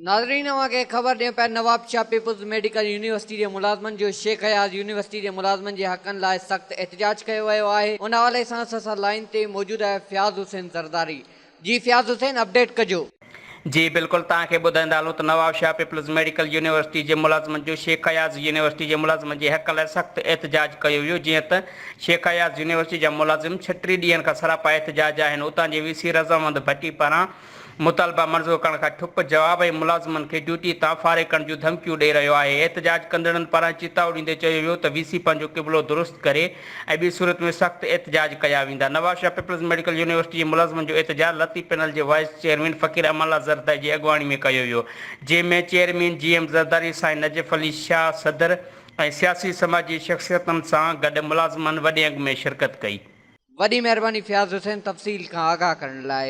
ناظرين اوهان کي خبر ڏيون پيا نوابشاهه پيپلز ميڊيڪل يونيورسٽي جي ملازمن جو شيخ اياز يونيورسٽي جي ملازمن جي حقن لاء سخت احتجاج ڪيو ويو آهي ان حوالي سان اسان سان لائين تي موجود آهي فياض حسين زرداري جي فياض حسين اپڊيٽ ڪجو. جي بلڪل توهان کي ٻڌائيندا هلون ته نوابشاهه پيپلز ميڊيڪل يونيورسٽي جي ملازمن جو شيخ اياز يونيورسٽي جي ملازمن جي حق لاء سخت احتجاج ڪيو ويو جيئن ته شيخ اياز يونيورسٽي جا ملازم 36 ڏينهن کان سراپا احتجاج آهن اتان جي وي سي رضامند ڀٽي پاران مطالبا منظور ڪرڻ کان ٺپ جواب ۽ ملازمن کي ڊيوٽي تان فارغ ڪرڻ جون ڌمڪيون ڏئي رهيو آهي. احتجاج ڪندڙن پاران چتاء ڏيندي چيو ويو ته وي سي پنهنجو قبلو درست ڪري ۽ ٻي صورت ۾ سخت احتجاج ڪيا ويندا. نوابشاهه پيپلز ميڊيڪل يونيورسٽي جي ملازمن جو احتجاج لطيف پينل جي وائيس چيئرمين فقير امان الله زرداري جي اڳواڻي ۾ ڪيو ويو جنهن ۾ چيئرمين جي ايم زرداري، سائين نجف علي شاهه صدر ۽ سياسي سماجي شخصيتن سان گڏ ملازمن وڏي انگ ۾ شرڪت ڪئي. وڏي مهرباني فياض حسين تفصيل کان آگاهه ڪرڻ لاء.